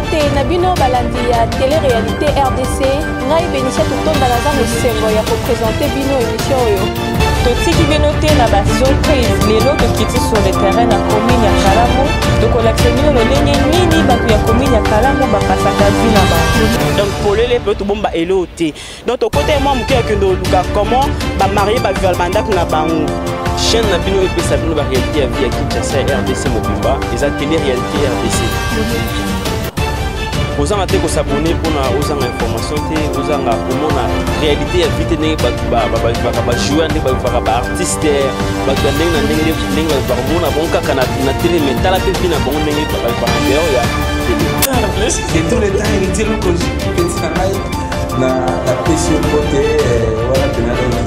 Mbote na bino balandi ya télé-réalité RDC, ngai Benicia Tutonda naza mosengo ya kopresente bino émission oyo. Totiki bino te na ba surprise lelo tokiti sur le terrain na commune ya Kalamu tokolakisa bino lolenge nini bato ya commune ya Kalamu bapasaka vie na bango. Donc polele mpe tobomba eloo te donc tokota ye mwa moke ya kende oluka comment bamarie bavival bandako na bango. Chaîne na bino epesa bino ba réalité ya vie ya Kinshasa ya RDC mobimba eza télé réalité RDC. Ozanga te kosabone mpona ozanga information te, ozanga komona réalité ya vie te ndenge bato bavivaka, bajoueur ndenge bavivaka, baartiste bato ya ndenge na ndenge ndenge bavivaka, omona bango kaka na télé mais tala mpe vie na bango ndenge bavivaka dehors ya télé. De tout le temps, héritier Lukoji, petit na ngai, na napesi yo mbote wana mpena donki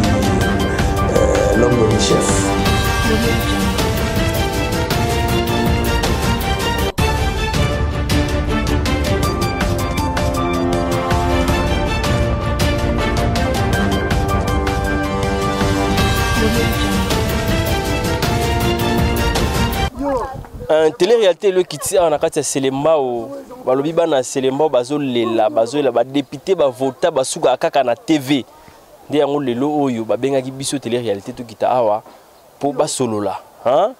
l'homme de chef. Télé-réalité elokiti awa na kati ya Selembao, balobi bana ya Selembao bazolela, bazolela badepute bavota basukaka kaka na TV. Nde yango lelo oyo babengaki biso télé-réalité tokita awa mpo basolola. Hein?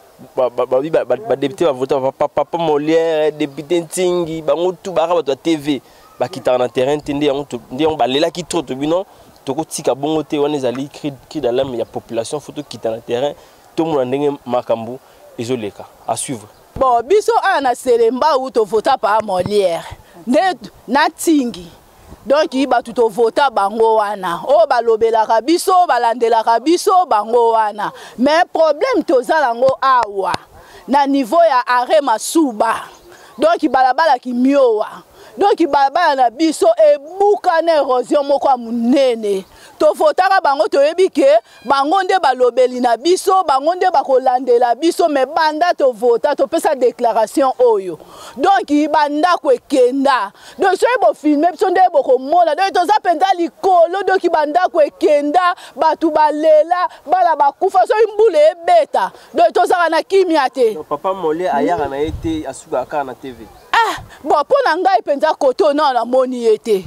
Badepute bavota, papa Molière, député Ntingi, bango tu baka bato ya TV bakitaka na terrain te. Nde yango balelaki trop tobino tokotika bongo te, wana ezali cri d'alarme ya population, faut tokita na terrain tomona ndenge makambo ezoleka. À suivre. Bon, biso awa na Selembao tovota pa Molière nde na Ntingi, donc bato tovota bango wana oyo balobelaka biso, balandelaka biso bango wana. Mais problème toza nango awa na niveau ya arrêt Masuba, donc balabala Kimiowa, donc balabala na biso ebuka na érosion moko ya monene. Tovotaka bango, toyebi ke bango nde balobeli na biso, bango nde bakolandela biso, mais banda tovota topesa déclaration oyo, donc bandako ekenda. Donc soki bofilme biso nde bokomona, donc toza mpenza likolo, donc bandako ekenda, bato balela, bana bakufa, soki mbula ebeta, donc tozalaka na kimia te. Papa Molière ayaka na ye te, asukaka kaka na TV. Ah bon, mpo na ngai mpenza kote oyo nao namoni ye te.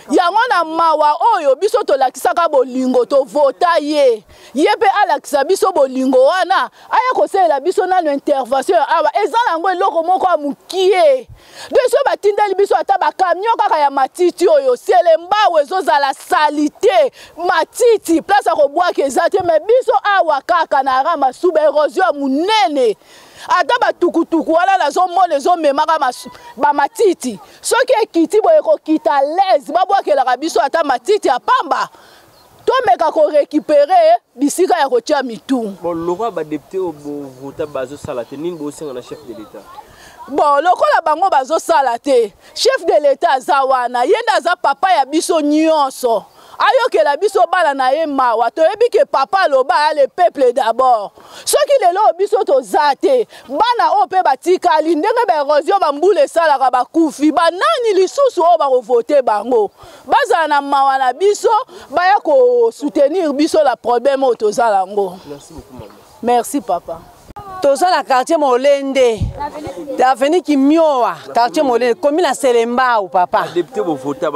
Yango na mawa oyo biso tolakisaka bolingo, tovota ye, ye mpe alakisa biso bolingo wana, aya kosalela biso nano intervention ya awa. Eza nango eloko moko ya mokie. Donc soki batindeli biso ata bakamion kaka ya matiti oyo, Selembao ezozala salite, matiti place ya kobwaka eza te. Mais biso awa kaka na ara Masuba, érosion ya monene, ata batukutuku wana nazomona ezomemaka bamatiti, soki ekiti boye ekokita lese, babwakelaka biso ata matiti ya pamba, tomeka korécupere bisika ya kotia mitu. Bon, lokola badepute oyo bovota bazosala te, nini bosenga na chef de l'État? Bon, lokola bango bazosala te, chef de l'État aza wana, ye nde aza papa ya biso nyonso, ayokela biso bana na ye mawa. Toyebi ke papa aloba le peuple d'abord. Soki lelo oyo biso toza te, bana oyo mpe batikali ndenge baérosion bambula esalaka bakufi, banani lisusu oyo bakovote bango? Bazala na mawa na biso, baya kosoutenir biso la problème oyo toza nango. Merci beaucoup, maman. Merci papa. Toza na quartier Molende, avenue Kimioa, quartier Molende, commune ya Selembao papa. Badepute bovota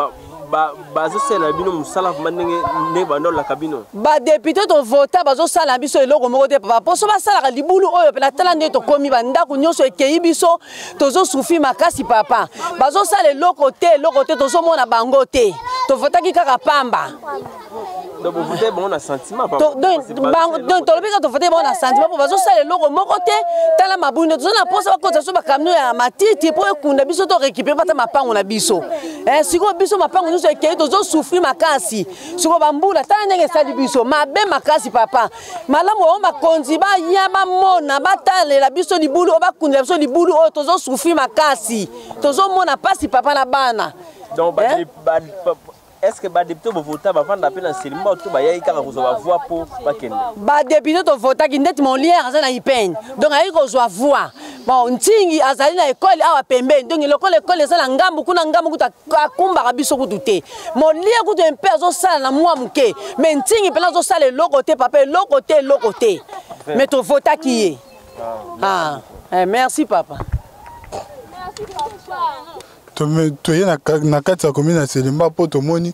bazosala bino mosala vraimen ndenge ndenge bandolaka bino? Badepute tovota bazosala biso eloko moko te papa. Mposo basalaka libulu oyo mpe natala ndenge tokomi, bandako nyonso ekei, biso tozosufri makasi papa. Bazosala eloko te, eloko te, tozomona bango te, tovotaki kaka pamba. Donc bovote bango na sentiment? Donc tolobi kaka tovote bango na sentiment mpo bazosala eloko moko te. Tala mabundu, toza na mposa bakotisa biso bakamio ya matiti mpo ekunda biso, to récupere bata mapango na biso. Sikoyo biso mapango nyonso ekei, tozosufri makasi. Sikoyo bambula, tala ndenge esali biso mabe makasi papa. Malamu bango bakonzi baya bamona, batalela biso libulu oyo, bakundela biso libulu oyo, tozosufri makasi, tozomona mpasi papa na bana. Donc est-ce que badepute bovota bavanda mpe na Selembao to bayaki kaka kozwa bavoi mpo bakende? Badepute tovotaki ndeti Molière aza na ipene, donc ayaki kozwa voi. Bon, Ntingi azali na ekole awa pembeni, donc lokola ekole eza na ngambu kuna, ngambu kutu akumbaka biso kutu te. Molière kutu mpe azosala na mwa moke, mais Ntingi mpena azosala eloko te papa, eloko te, eloko te, mais tovotaki ye. Ah, eh, merci papa. Merci papa. Toye na kati ya commune ya Selembao mpo tomoni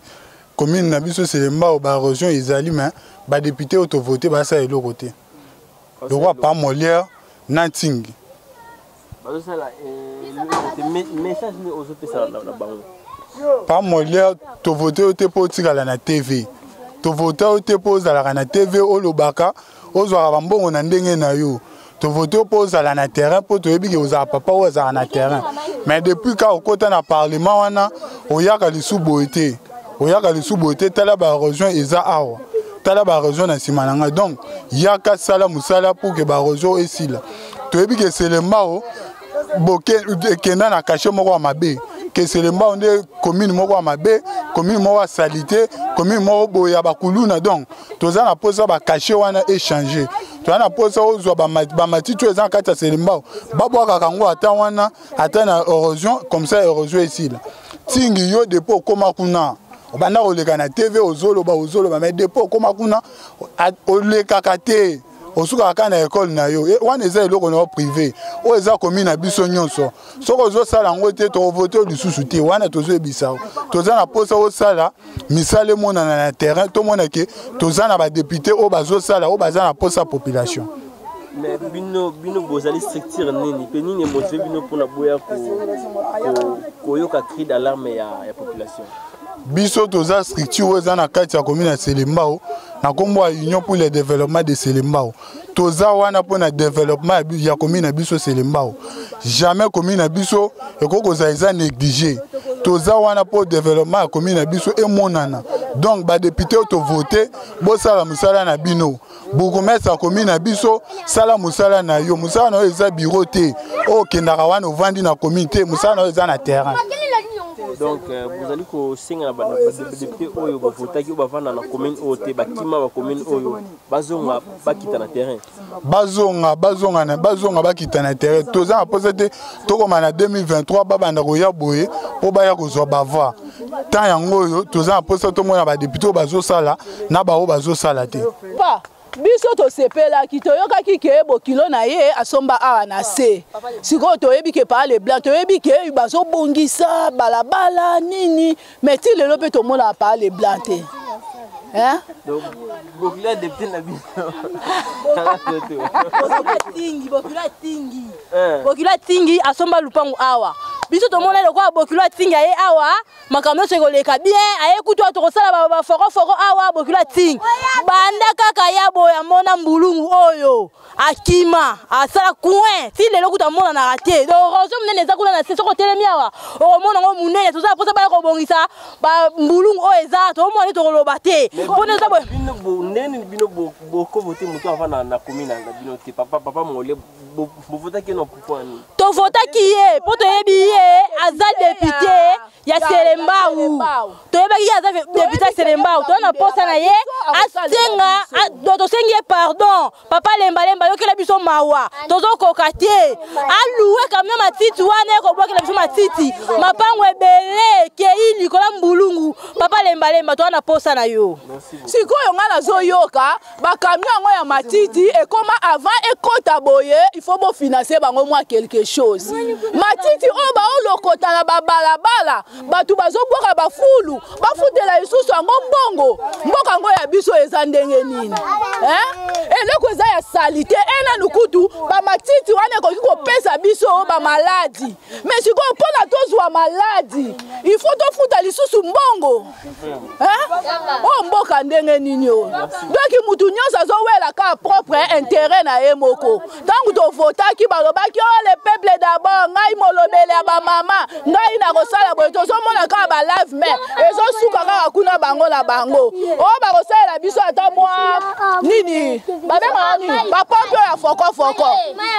commune na biso Selembao, baérosion ezali, mais badéputé oyo tovote basala eloko te, lokwa pa Molière na Ntingi. Bazosala message nini ozopesa na bango? Pa Molière, tovote oyo te mpo otikala na TV. Tovote oyo te mpo ozalaka na TV, olobaka, ozwaka bambongo na ndenge na yo. Tovote mpo ozala na terrain, mpo toyebi ke ozala papa oyo azalaka na terrain. Mais depuis ka okota na parlement wana, oyaka lisu boye te, oyaka lisu boye te. Tala baérosion eza awa, tala baérosion na nsima na ngai. Donc yaka, sala mosala pour ke baérosion esila. Toyebi ke Selembao ekenda na cachet moko ya mabe, ke Selembao nde commune moko ya mabe, commune moko ya saleté, commune moko boye ya bakuluna. Donc toza na mposa bacachet wana échange. Toza na mposa ozwa bamatiti oyo eza na kati ya Selembao, babwakaka yango ata wana, ata na érosion, comme ça érosion esila. Ntingi yo, depuis okóma kuna, obanda koleka na TV, ozoloba, ozoloba, mais depuis okóma kuna, olekaka te, osukaka kaka na ekole na yo. Wana eza eloko na yo privé, oyo eza komi na biso nyonso. Soki ozosala yango te, tokovote yo lisusu te. Wana tozoyebisa, toza na mposa osala misala emonana na terrain, tomona ke toza na badéputé oyo bazosala, oyo baza na mposa population. Mais bino bozali structure nini mpe nini emotive bino mpona boya koyoka cri d'alarme ya population? Biso toza structure oyo eza na kati ya commune ya Selembao, na nkombo ya Union pour le développement de Selembao. Toza wana mpona développement ya commune na biso Selembao. Jamais commune na biso ekoki kozala eza négligé. Toza wana mpo développement ya commune na biso emonana. Donc badéputé oyo tovote, bosala mosala na bino. Bourgmestre ya commune na biso, sala mosala na yo. Mosala na yo eza bureau te oyo okendaka wana, ovandi na commune te. Mosala na yo eza na terrain. Donc bozali kosenga na badéputé oyo bavotaki, oyo bavanda na commune oyo te, bakima bacommune oyo, bazonga, bakita na terrain. Bazonga, bazonga, bazonga, bakita na terrain. Toza na mposa te tokoma na 2023, babanda koya boye mpo baya kozwa bavoix. Temps yango oyo, toza na mposa tomona badéputé oyo bazosala na baoyo bazosala te. Pa biso tosepelaki, toyokaki ke bokilo na ye asomba awa na se. Sikoyo toyebi ke pa le blanc, toyebi ke bazobongisa balabala nini, mais ti lelo mpe tomonaka pa le blanc te. Hein? Bokilo ya député na bino. Bokilo atingi, bokilo atingi asomba lupangu awa. Biso tomona lokola bokilo atingi aye awa, makambo nyonso ekoleka bien. Aye kutu awa, tokosala baforoforo awa. Bokilo atingi, banda kaka ya boye, amona mbulungu oyo, akima, asala coin. Ti lelo kutu amonanaka te. Donc érosion monene eza kuna na se. Soki otelemi awa, okomona yango monene. Toza mposa baya kobongisa bambulungu oyo eza. Tokomona nde tokoloba te mpona eza boye. Ndeni bino bokovote moto ava na commune na bino te, papa Mole, bovotaki na pourquoi nini? Tovotaki ye mpo toyebi ye aza député ya Selembau. Toyebaki ye aza député ya Selembau. Toza na posa na ye asenga, tosengi ye pardon. Papa Lembalemba, yokela biso mawa, tozokoka te. Alouer camion matiti wana, ekobwakela biso matiti. Mapango ebele ekei likolo mbulungu. Papa Lembalemba, toza na posa na yo. Sikoyo ngai nazoyoka bacamion yango ya matiti ekoma, avant ekota boye, il faut bofinancer bango mwa quelque chose. Matiti oyo baolokota na babalabala, bato bazobwaka bafulu, bafutela lisusu yango mbongo. Mboka yango ya biso eza ndenge nini? Eloko eza ya saleté e nanu kutu bamatiti wana ekoki kopesa biso bamaladi. Mais sikoyo, mpona tozwa maladi, il faut tofuta lisusu mbongo. Oyo mboka ndenge nini oyo? Donc mutu nyonso azowela kaka propre intérêt na ye moko. Ntango tovotaki, balobaki: "O oh, le peuple d'abord, ngai molobeli ya bamama, ngai nakosala boye." Tozomona kaka balave-mains ezosuka kaka kuna, bango na bango. Oyo bakosalela biso ata mwa nini, babengaka nini, bapompe oyo ya fokofoko,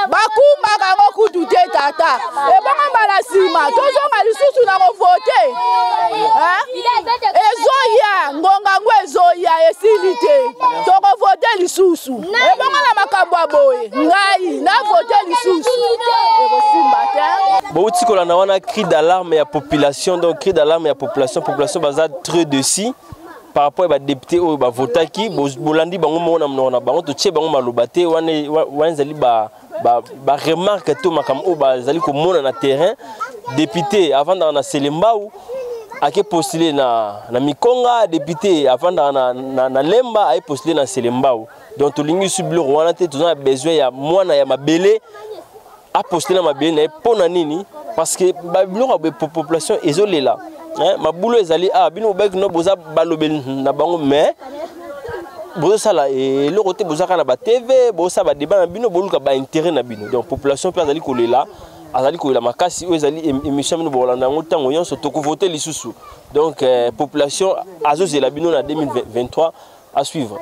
bakumbaka yango kutu te. Tata, ebongo mbala nsima tozonga lisusu na kovote. Ezoya ngonga yango ezoya, esili te, tokovote lisusu. Ebongo na makambo ya boye, ngai navote lisusu, ekosimba te. Bouti kolanda wana cri d'alarme ya population. Donc cri d'alarme ya population, population baza très déçus par rapport ya badéputé oyo bavotaki. Bolandi bango moko na monoko na bango, totie bango maloba te. Wana ezali ba Baremarque to makambo oyo bazali komona na terrain. Député avandaka na Selembao, ake postule na Mikonga. Député avandaka na Lemba, aye postule na Selembao. Donc tolingi su biloko wana te. Toza na besoin ya mwana ya mabele apostule na mabele na ye. Mpo na nini? Parce que babiloko ya population ezolela, mabulu ezali awa. Bino bobaki no boza balobeli na bango, mais bozosala eloko te. Boza kaka na baTV, bozosala badébat na bino, boluka baintérêt na bino. Donc population mpe azali kolela, azali kolela makasi. Oyo ezali émission bino bokolanda yango ntango nyonso. Tokovote lisusu. Donc population azozela bino na 2023. À suivre.